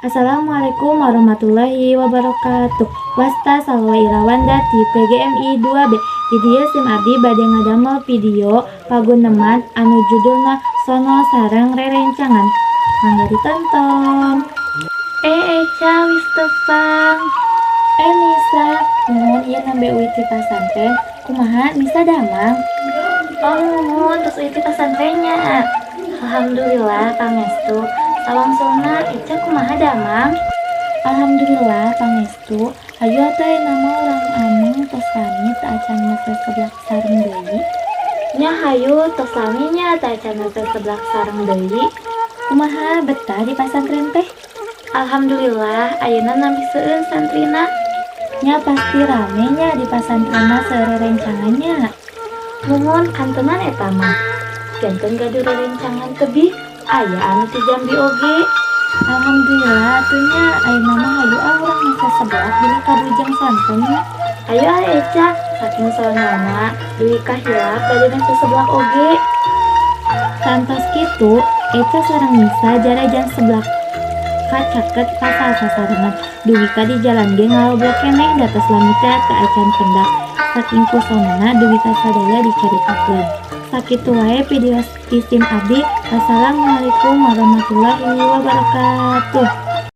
Assalamualaikum warahmatullahi wabarakatuh. Wasta Salwa Irawanda ti PGMI 2B. Di dieu sim abdi bade ngadamel video paguneman anu judulna Sono Sareng Rerencangan. Mangga ditonton. Eh, Eca, wis tepang. Eh, Nisa, nuhun ieu nembe uih ti pasantren. Kumaha Nisa, damang? Oh, nuhun, tos uih ti pasantrennya. Alhamdulillah pangestu. Sawangsulna Eca kumaha, damang? Alhamdulillah pangestu. Hayu atuh, ayeuna mah urang ameng, tos lami teu acan meser seblak sareng deui. Nya hayu, tos lami nya teu acan meser seblak sareng deui. Kumaha, betah di pasantren teh? Alhamdulillah, ayeuna nambih seueur santrina. Nya pasti rame nya di pasantren mah, seueur rerencangan nya. Muhun, kantenan eta mah. Janten gaduh rerencangan tebih, aya anu ti Jambi oge. Alhamdulillah atuh nya. Ayeuna mah hayu ah urang meser seblak, bilih kabujeng sonten. Ayo ah, Eca, saking sonona dugi ka hilap bade meser seblak oge. Kantos kitu, Eca sareng Nisa jarajan seblak ka caket pasar sasarengan. Dugi ka di jalan ge ngaloblok keneh, da tos lami teh teu acan pendak. Saking ku sonona dugi ka sadaya dicaritakeun. Sakitu wae video ti sim abdi. Wassalamualaikum warahmatullahi wabarakatuh.